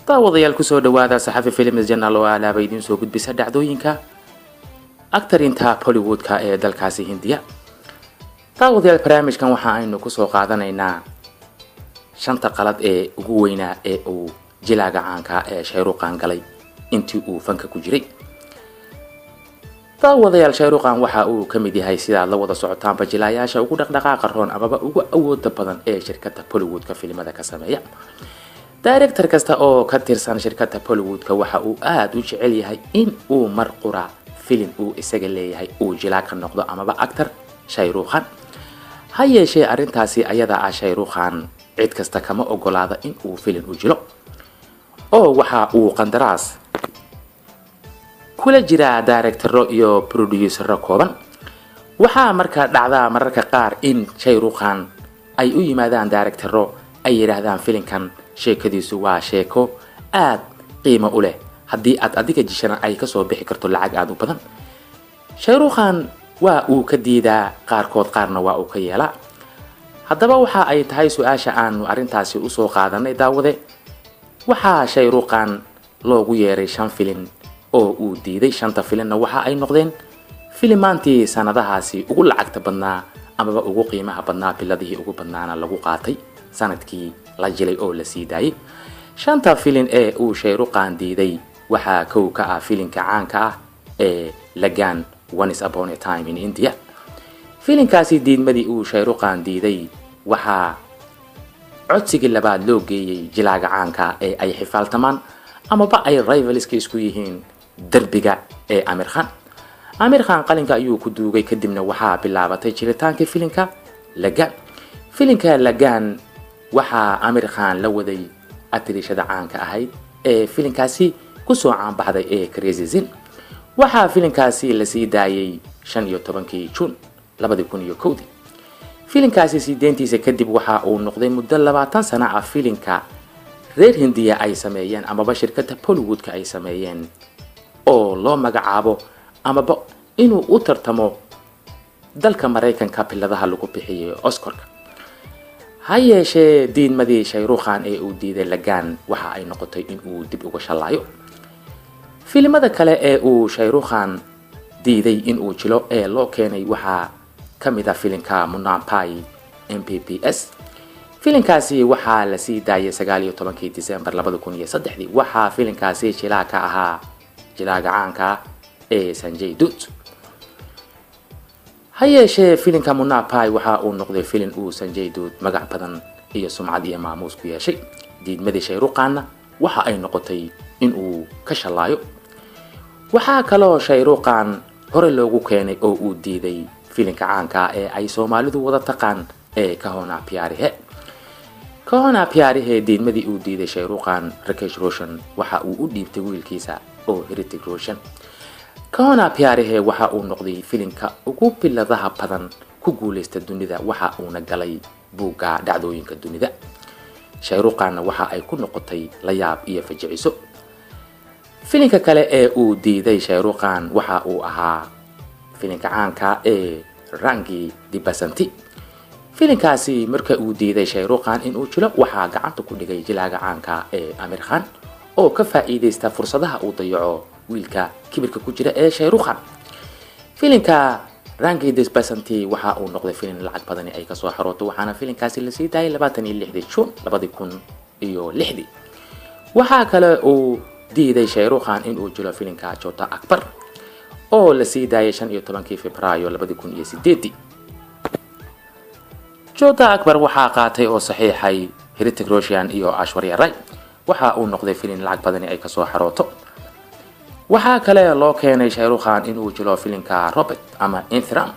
Daawadayaal, kusoo dhawaada Saxafi Films Channel oo alaaba idiin soo gudbisa dhacdooyinka actarinta Bollywoodka ee dalkaasi Hindiya. Daawadayaal, barnaamijkan waxa aynu kusoo qaadanaynaa shanta qalad ee ugu weynaa ee uu jilaaga caanka ee Shayruqan galay intii uu fanka ku jiray. Daawadayaal, Shayruqan waxa uu ka mid yahay, sidaad la wada socotaanba, jilaayaasha ugu dhaqdhaqaaqa roon amaba ugu awooda badan ee shirkadda Bollywoodka filimada ka sameeya. Director kasta oo ka tirsan shirkadda Bollywoodka waxa uu aada u jecel yahay in uu mar qura filin uu isaga leeyahay uu jilaa ka noqdo amaba actor Shayruqan. Ha yeeshee, arrintaasi ayada ah Shayruqan cid kasta kama ogolaada in uu filin u jilo, oo waxa uu qandaraas kula jiraa directoro iyo producero kooban. Waxaa markaa dhacdaa mararka qaar in Shayruqan ay u yimaadaan directoro, ay yidhaahdaan: "Filinkan sheekadiisu waa sheeko aad qiimo u leh, haddii aad adiga jishana ay kasoo bixi karto lacag aada u badan." Shayruqan waa uu ka diidaa qaarkood, qaarna waa uu ka yeelaa. Haddaba waxa ay tahay su-aasha aanu arrintaasi usoo qaadanay, daawade, waxaa Shayruqan loogu yeeray shan filin oo uu diiday. Shanta filinna waxa ay noqdeen filimaantii sanadahaasi ugu lacagta badnaa amaba ugu qiimaha badnaa, biladihii ugu badnaana lagu qaatay sanadkii la jilay oo la sii daayay. Shanta filin ee uu Shayruqan diiday waxaa kow ka ah filinka caanka ah ee Lagaan, Once Upon a Time in India. Filinkaasi diidmadii uu Shayruqan diiday, waxaa codsigii labaad loo geeyey jilaaga caanka ee ay xifaaltamaan amaba ay rivalska isku yihiin derbiga ee Amir Khan. Amir Khan qalinka ayuu ku duugay, kadibna waxaa bilaabatay jiritaankii filinka Lagaan. Filinka Lagaan waxaa Amir Khan la waday atriishada caanka ahayd ee filinkaasi kusoo caanbaxday ee Kriti Sanon. Waxaa filinkaasi lasii daayay 15-kii Juun 2001-dii. Filinkaasi sii deyntiisa kadib waxa uu noqday muddo 20 sano ah filinka reer Hindiya ay sameeyeen amaba shirkadda Bollywoodka ay sameeyeen oo loo magacaabo amaba inuu u tartamo dalka Maraykanka biladaha lagu bixiyay Oscarka. Ha yeeshee, diidmadii Shayruukhan ee uu diiday Lagaan waxa ay noqotay in uu dib uga shallaayo. Filimada kale ee uu Shayruukhan diiday inuu jilo ee loo keenay waxaa ka mid a filinka Munna Bhai MBBS. Filinkaasi waxaa lasii daayay 19-kii Disembar 2003-dii. Waxaa filinkaasi jilaa ka ahaa jilaaga caanka ee Sanjay Dutt. Ha yeeshee, filinka Munna Bhai waxa uu noqday filin uu Sanjay Dutt magac badan iyo sumcad iyo maamuus ku yeeshay. Diidmadii Shayruqaanna waxa ay noqotay in uu ka shallaayo. Waxaa kaloo Shayruqaan hore loogu keenay oo uu diiday filinka caanka ee ay Soomaalidu wada taqaan ee Kaho Naa Pyaar Hai. Kaho Naa Pyaar Hai diidmadii uu diiday Shayruqaan, Rakesh Roshan waxa uu u dhiibtay wiilkiisa oo Hrithik Roshan. Kaho Naa Pyaar Hai waxa uu noqday filinka ugu biladaha badan ku guuleysta dunida, waxa uuna galay buugga dhacdooyinka dunida. Shayruqaanna waxa ay ku noqotay la yaab iyo fajiciso. Filinka kale ee uu diiday Shayruqaan waxa uu ahaa filinka caanka ee Rang De Basanti. Filinkaasi marka uu diiday Shayruqaan inuu jilo, waxaa gacanta ku dhigay jilaaga caanka ee Amir Khan oo ka faa'iidaysta fursadaha uu dayaco wiilka kibirka ku jira ee Shayruqaan. Filinka Rang De Basanti waxa uu noqday filin lacag badani ay kasoo xarooto, waxaana filinkaasi lasii daayay 26-dii Juun 2006-dii. Waxaa kale uu diiday Shayruqaan inuu jilo filinka Jodhaa Akbar oo lasii daayay 15-kii Febraayo 2008-dii. Jodhaa Akbar waxaa qaatay oo saxiixay Hrithik Roshan iyo Aishwarya Rai. Waxa uu noqday filin lacag badani ay kasoo xarooto. Waxaa kale loo keenay Shayruqaan inuu jilo filinka Robot ama Enthiran.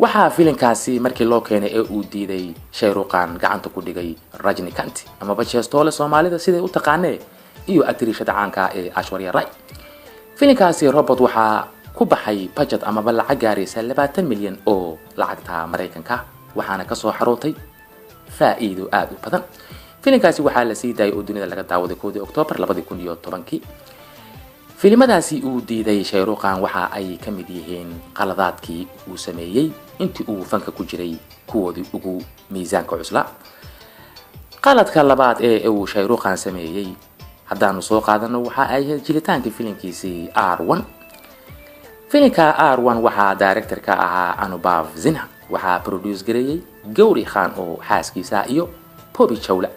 Waxaa filinkaasi markii loo keenay ee uu diiday Shayruqaan gacanta ku dhigay Rajinikanth amaba Jeestoole Soomaalida siday u taqaanee iyo atriishada caanka ee Aishwarya Rai. Filinkaasi Robot waxaa ku baxay budget amaba lacag gaaraysa 20 milyan oo lacagta Maraykanka, waxaana kasoo xarootay faa'iido aada u badan. Filinkaasi waxaa la sii daayay oo dunida laga daawaday 1-dii Oktoobar 2010-kii. Filimadaasi uu diiday Shayruqan waxa ay ka mid yihiin qaladaadkii uu sameeyey intii uu fanka ku jiray kuwoodii ugu miisaanka cuslaa. Qaladka labaad ee uu Shayruqan sameeyey Haddaanu soo qaadano, waxa ay ahayd jilitaankii filimkiisii R1. Filimka R1 waxaa director ka ahaa Anubhav Sinha, waxaa produce gareeyey Gowri Khan oo xaaskiisa iyo Bobby Chawla.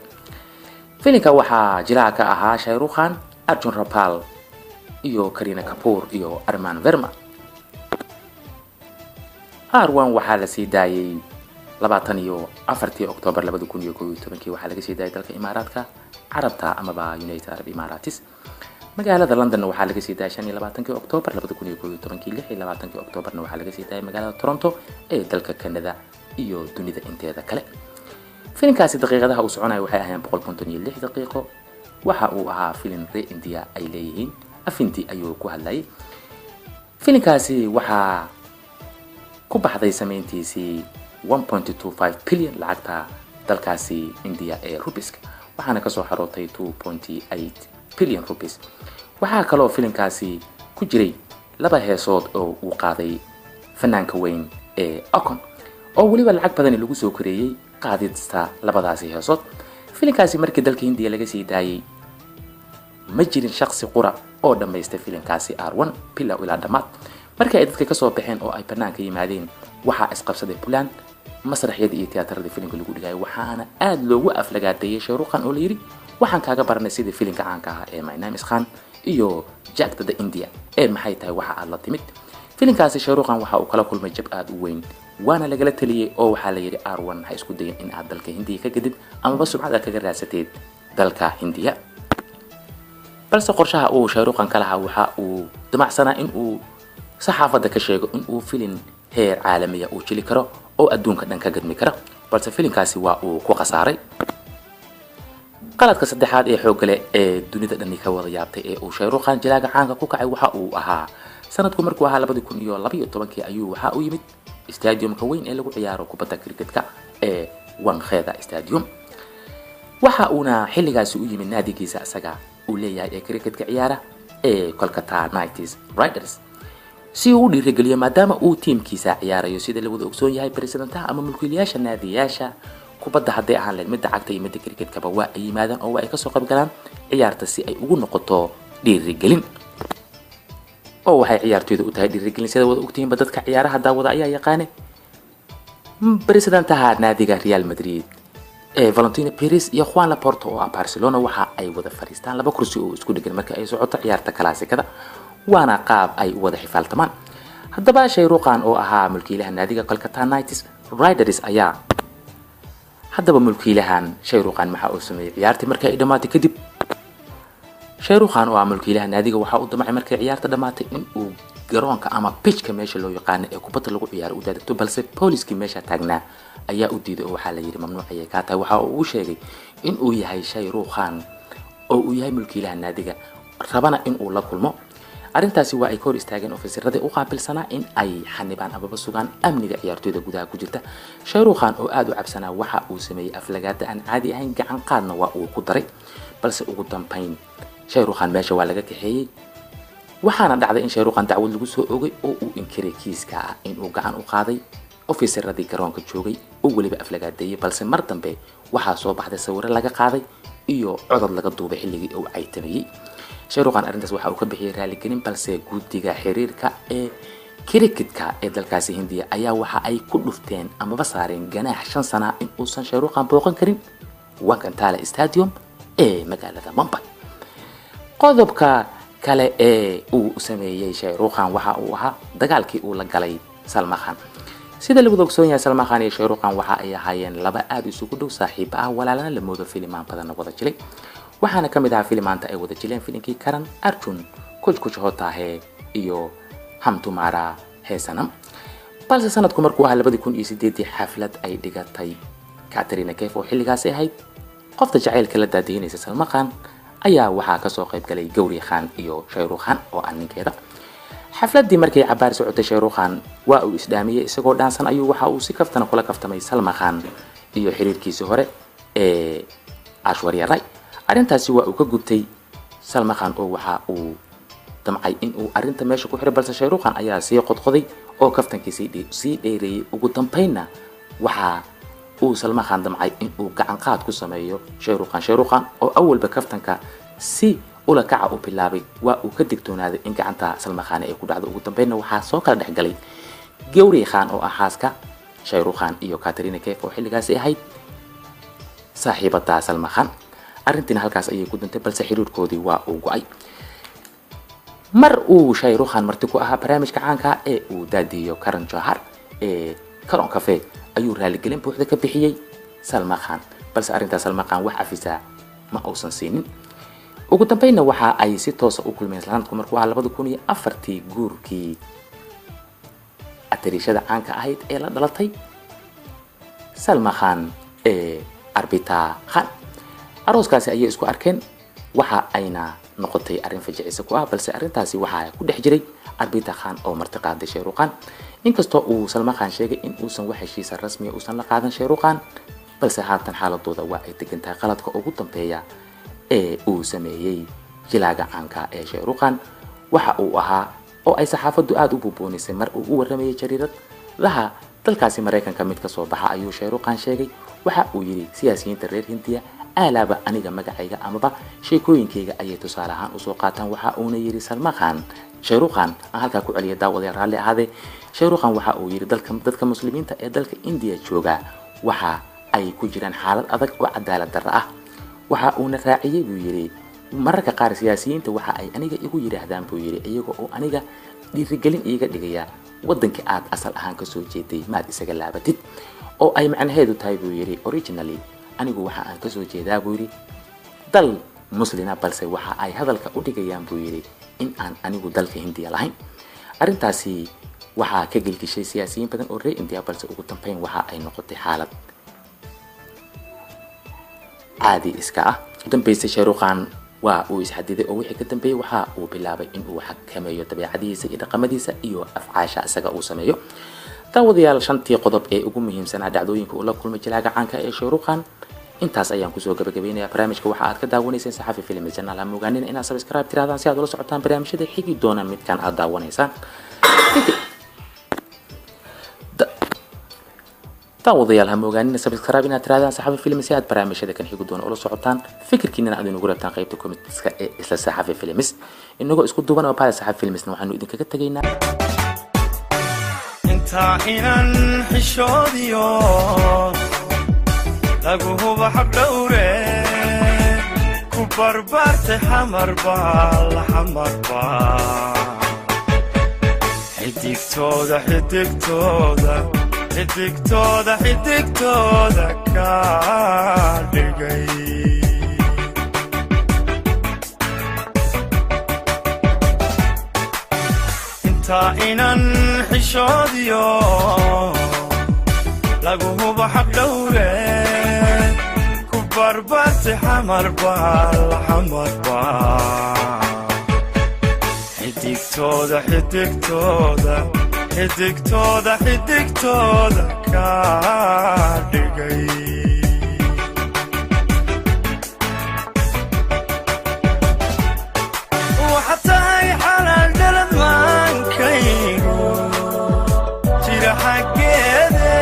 Filimka waxaa jilaha ka ahaa Shahrukh Khan, Arjun Rampal iyo Kareena Kapoor iyo Armaan Verma. R1 waxaa la sii daayey 24-tii Oktoobar 2011-kii. Waxaa laga sii daayay dalka Imaaraadka Carabta amaba United Arab Emirates. Magaalada Londonna waxaa laga sii daayay 25-kii Oktoobar 2011-kii. 26-kii Oktoobarna waxaa laga sii daayay magaalada Toronto ee dalka Canada iyo dunida inteeda kale. Filimkaasi daqiiqadaha uu soconaya waxay ahaayeen 156 daqiiqo. Waxa uu ahaa filim reer India ay leeyihiin, af Hindi ayuu ku hadlayay. Filimkaasi waxaa ku baxday sameyntiisii 1.25 billion lacagta dalkaasi India ee rubiska, waxaana kasoo xarootay 2.8 billion rupees. Waxaa kaloo filimkaasi ku jiray laba heesood oo uu qaaday fanaanka weyn ee Akon, oo weliba lacag badani lagu soo koreeyey qaadista labadaasi heesood. Filimkaasi markii dalka Hindiya laga sii daayey, ma jirin shaqsi qura oo dhammaystay filimkaasi R1 bilow ilaa dhammaad. Markii ay dadka kasoo baxeen oo ay banaanka yimaadeen, waxaa isqabsaday pulan masraxyadii iyo tiyaatarada filimka lagu dhigayay, waxaana aada loogu aflagaadeeyey Shahrukh Khan oo la yidhi: "Waxaan kaaga baranay sidii filimka caanka ahaa ee My Name Is Khan iyo Chak De India, ee maxay tahay waxa aad la timid?" Filimkaasi Shahrukh Khan waxa uu kala kulmay jab aada u weyn, waana lagala taliyey oo waxaa la yidhi: "R1 ha isku dayin in aad dalka Hindiya ka gadid amaba sumcad aad kaga raadsateed dalka Hindiya." Balse qorshaha uu Shahrukh Khan ka lahaa waxa uu damacsanaa in uu saxaafadda ka sheego in uu filin heer caalamiya uu jili karo oo adduunka dhan ka gadmi kara, balse filimkaasi waa uu ku khasaaray. Qaladka saddexaad ee xoogga leh ee dunida dhani ka wada yaabtay ee uu Shahrukh Khan jilaaga caanka ku kacay waxa uu ahaa sanadku markuu ahaa 2012-kii ayuu waxa uu yimid stadiumka weyn ee lagu ciyaaro kubadda cricketka ee Wankhede Stadium. Waxa uuna xilligaasi u yimid naadigiisa isaga uu leeyahay ee cricketka ciyaara ee Kolkata Knight Riders si uu u dhiirigeliyo, maadaama uu tiimkiisa ciyaarayo. Sida la wada ogsoon yahay, presidentaha ama mulkiilayaasha naadiyaasha kubadda, hadday ahaan lahayd midda cagta iyo midda cricketkaba, waa ay yimaadaan oo waa ay kasoo qayb galaan ciyaarta si ay ugu noqoto dhiirigelin, oo waxay ciyaartoyda u tahay dhiirigelin. Sida wada ogtihiinba, dadka ciyaaraha daawada ayaa yaqaane, presidentaha naadiga Real Madrid ee Valentino Perez iyo Juan Laporta oo ah Barcelona waxa ay wada fadhiistaan laba kursi oo isku dhegan marka ay socoto ciyaarta kalaasikada, waana qaab ay u wada xifaaltamaan. Haddaba Shahrukh Khan oo ahaa mulkiilaha naadiga Kolkata Knight Riders ayaa haddaba mulkiilahan Shahrukh Khan waxa uu sameeyey ciyaartii markii ay dhammaatay kadib, Shahrukh Khan oo ah mulkiilaha naadiga waxa uu damcay markay ciyaarta dhammaatay in uu garoonka ama pitchka meesha loo yaqaano ee kubadda lagu ciyaaro u daadegto, balse booliskii meesha taagnaa ayaa u diiday oo waxaa la yidhi: "Mamnuuc ayay kaa tahay." Waxa uu u sheegay in uu yahay Shahrukh Khan oo uu yahay mulkiilaha naadiga, rabana in uu la kulmo. Arrintaasi waa ay ka hor istaageen ofisaradii u qaabilsanaa in ay xanibaan amaba sugaan amniga ciyaartoyda gudaha ku jirta. Shahrukh Khan oo aada u cabsanaa waxa uu sameeyey aflagaada aan caadi ahayn, gacan qaadna waa uu ku daray, balse ugu dambayn Shahrukh Khan meesha waa laga kaxeeyey. Waxaana dhacday in Shahrukh Khan dacwad lagu soo ogay oo uu inkiray kiiska ah in uu gacan u qaaday ofisaradii garoonka joogay oo weliba aflagaadeeyey, balse mar dambe waxaa soo baxday sawiro laga qaaday iyo codod laga duubay xilligii uu caytamayey. Shahrukh Khan arrintaas waxa uu ka bixiyey raaligelin, balse guddiga xiriirka ee cricketka ee dalkaasi Hindiya ayaa waxa ay ku dhufteen amaba saareen ganaax 5 sana in uusan Shahrukh Khan booqan karin Wankhede Stadium ee magaalada Mumbai. Qodobka kale ee uu sameeyey Shahrukh Khan waxa uu ahaa dagaalkii uu la galay Salman Khan. Sida lagu ogsoon yahay, Salman Khan iyo Shahrukh Khan waxa ay ahaayeen laba aada isugu dhow, saaxiib ah, walaalana la moodo, filimaan badanna wada jilay. Waxaana ka mid ahaa filimaanta ay wada jileen filimkii Karan Arjun, Kuch Kuch Hota Hai iyo Hum Tumhare Hain Sanam. Balse sanadku markuu ahaa 2008-dii, xaflad ay dhigatay Katrina Kaif oo xilligaasi ahayd qofta jacaylka la daadihinaysa Salman Khan ayaa waxaa kasoo qayb galay Gowri Khan iyo Shahrukh Khan oo ah ninkeeda. Xafladii markay cabaar socotay, Shahrukh Khan waa uu isdhaamiyey. Isagoo dhaansan ayuu waxa uu si kaftana kula kaftamay Salman Khan iyo xiriirkiisii hore ee Aishwarya Rai. Arrintaasi waa uu ka gubtay Salman Khan oo waxa uu damcay in uu arrinta meesha ku xiray, balse Shahrukh Khan ayaa sii qodqoday oo kaftankii sii dheereeyey. Ugu dambaynna waxa uu Salman Khan damcay in uu gacan qaad ku sameeyo Shahrukh Khan. Shahrukh Khan oo awalba kaftanka si ula kaca u bilaabay waa uu ka digtoonaaday in gacanta Salma Khan ay ku dhacdo. Ugu dambeynna waxaa soo kala dhex galay Gowri Khan oo ah xaaska Shahrukh Khan iyo Katrina Kaif oo xilligaasi ahayd saaxiibada Salma Khan. Arrintiina halkaas ayay ku dantay, balse xiriirkoodii waa uu go'ay. Mar uu Shahrukh Khan marti ku ahaa barnaamijka caanka ee uu daadiyo Karan Johar ee Karon Cafe ayuu raaligelin buuxda ka bixiyey Salma Khan, balse arrintaas Salma Khan wax cafisaa ma uusan siinin. Ugu dambeynna waxa ay si toosa u kulmeen sanadku markuu ahaa 2004 guurkii atariishada caanka ahayd ee la dhalatay Salma Khan ee Arbita Khan. Arooskaasi ayay isku arkeen, waxa ayna noqotay arrin fajicisa ku ah, balse arrintaasi waxaa ku dhex jiray Arbita Khan oo marti qaaday Shahrukh Khan. Inkastoo uu Salma Khan sheegay in uusan wax heshiisa rasmiya uusan la qaadan Shahrukh Khan, balse haatan xaaladooda waa ay degan tahay. Qaladka ugu dambeeya ee uu sameeyey jilaaga caanka ee Shahrukh Khan waxa uu ahaa oo ay saxaafaddu aada u buuboonisay mar uu u warramayay jariiradaha dalkaasi Maraykanka mid ka soo baxa ayuu Shahrukh Khan sheegay. Waxa uu yidhi siyaasiyiinta reer Hindiya aalaaba aniga magacayga amaba sheekooyinkayga ayay tusaale ahaan usoo qaataan. Waxa uuna yidhi Salma Khan, Shahrukh Khan aan halkaa ku celiya daawadayaal raalli ahaadee, Shahrukh Khan waxa uu yidhi dadka muslimiinta ee dalka Indiya jooga waxa ay ku jiraan xaalad adag oo cadaalad darro ah. Waxa uuna raaciyey buu yidhi mararka qaar siyaasiyiinta waxa ay aniga igu yidhaahdaan buu yidhi iyaga oo aniga dhiirigelin iiga dhigaya waddankii aad asal ahaan kasoo jeeday maad isaga laabatid, oo ay macnaheedu tahay buu yidhi originally anigu waxa aan kasoo jeedaa buu yidhi dal muslina, balse waxa ay hadalka u dhigayaan buu yidhi in aan anigu dalka Hindiya lahayn. Arrintaasi waxaa ka gelgishay siyaasiyiin badan oo reer Indiya, balse ugu dambeyn waxa ay noqotay xaalad caadi iska ah. Ugu dambeysay Shahrukh Khan waa uu isxadiday oo wixii ka dambeeyey waxa uu bilaabay in uu xakameeyo dabeecadihiisa iyo dhaqamadiisa iyo afcaasha isaga uu sameeyo. Daawadayaal, 5tii qodob ee ugu muhiimsanaa dhacdooyinka uu la kulmay jilaaga caanka ee Shahrukh Khan intaas ayaan kusoo gabagabeynayaa barnaamijka. Waxa aad ka daawanayseen Saxafi Film Channel. Ha mogaanina inaad subscribe tirahdaan si aad ula socotaan barnaamijyada xigi doona midkan aad daawanaysaan. Daawadayaal, ha mogaanina subscribe inaad tirahdaan Saxafi Film si aad barnaamijyada kan xigi doona ula socotaan, fikirkiinana aad inagu rabtaan qaybta commentska ee isla Saxafi Films. Inagoo isku duuban oo baada Saxafi Filmsna waxaanu idinkaga tegaynaa intaa inan xishoodiyo lagu huba xabdhowre ku barbaartay xamarba la xamarba xidigtooda xidigtooda xidigtooda xidigtooda ka dhigay. Intaa inan xishoodiyo lagu hubo xabdhowre ku barbaartay xamarba la xamarba xidigtooda xidigtooda xidigtooda xidigtooda ka dhigay. Waxa tahay xalaal dhalad maankaygu jira xaggeede,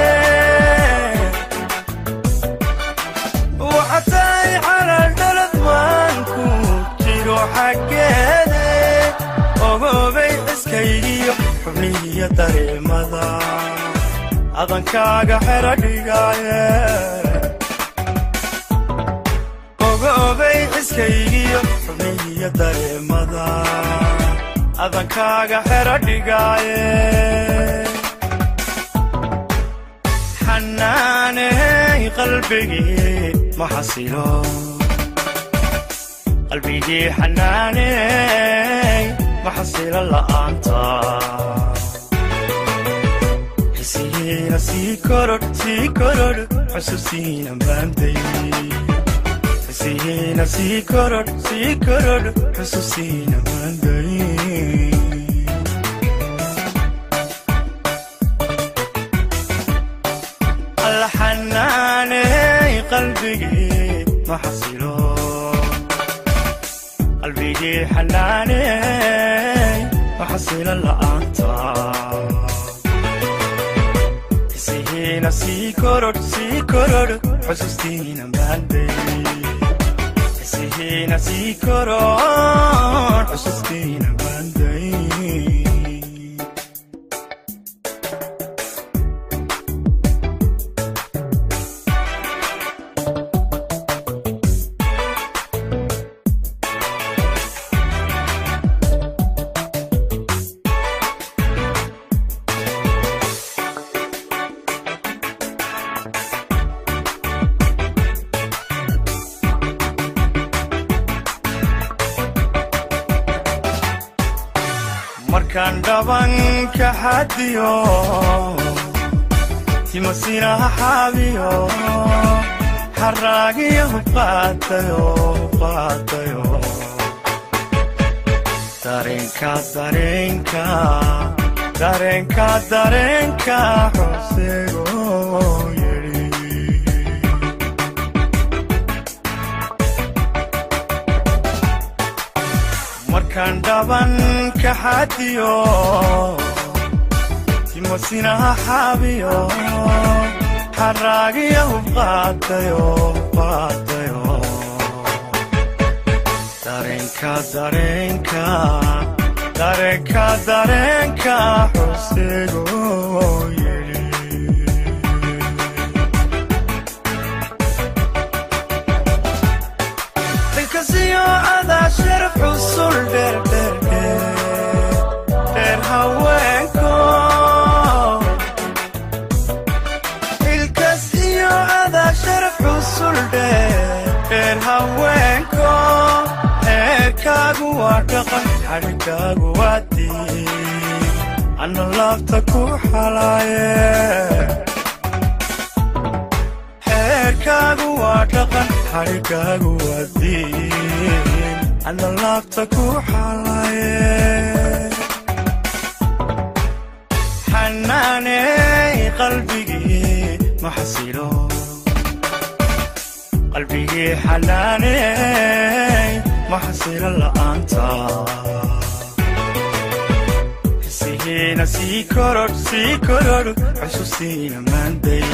waxa tahay xalaal dhalad maanku jiro xaggeede, ogoobay xiskaygiyo xubnihiyo dareemada adankaaga xero dhigaaye, ogoobay xiskaygiyo xubnihiyo dareemada adankaaga xero dhigaaye. Xanaaney qalbigii ma xasilo, qalbigii xanaaney ma xasilo la'aanta, xisihiina sii korodh sii korodh xusuusiina maanday, xisihiina sii korodh sii korodh xusuusiina maanday. Alla xanaaney qalbigii ma xasilo, qalbigii xanaaney ma xasilo la'aanta, xisihiina sii korodh sii korodh xusuustiina maanday, xisihiina Xisihiina sii koror, xusuustiina maanday. Markaan dhabanka xadiyo, timasinaha xaabiyo, xaraagiyo hubqaatayo qaatayo, dareenka dareenka dareenka dareenka xusego yidhi. Markaan dhabanka xadiyo, timasinaha xaabiyo, xaraagiyo hubqaatayo qaatayo, dareenka dareenka dareenka dareenka xusego yidhi. Xilkasiyo adaa sharaf xusul dheer dheer dheer dheer haweenko, xilkas iyo adaa sharaf xusul dheer dheer haweenko. Xeerkaagu waa dhaqan, xadhigaagu waa diin, anna laabta ku xalaaye. Xeerkaagu waa dhaqan, xadhigaagu waa diin, anna laabta ku xalaaye. Xanaaney qalbigii ma xasilo, qalbigii xanaaney ma xasilo la'aanta. Xisihiina sii korodh sii korodh, xusuustiina maanday.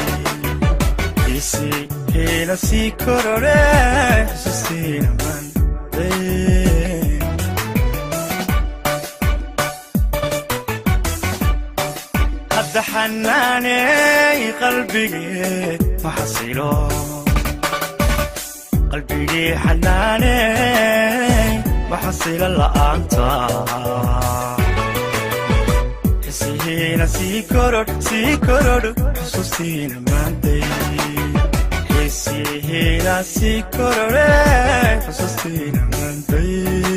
Xisihiina sii korodhe, xusuustiina maanday. Hadda xanaaney qalbigii ma xasilo, qalbigii xanaaney ma xasilo la'aanta. Xisihiina sii korodh sii korodh, xusuustiina maanday. Xisihiina sii korodhe, xusuustiina maanday.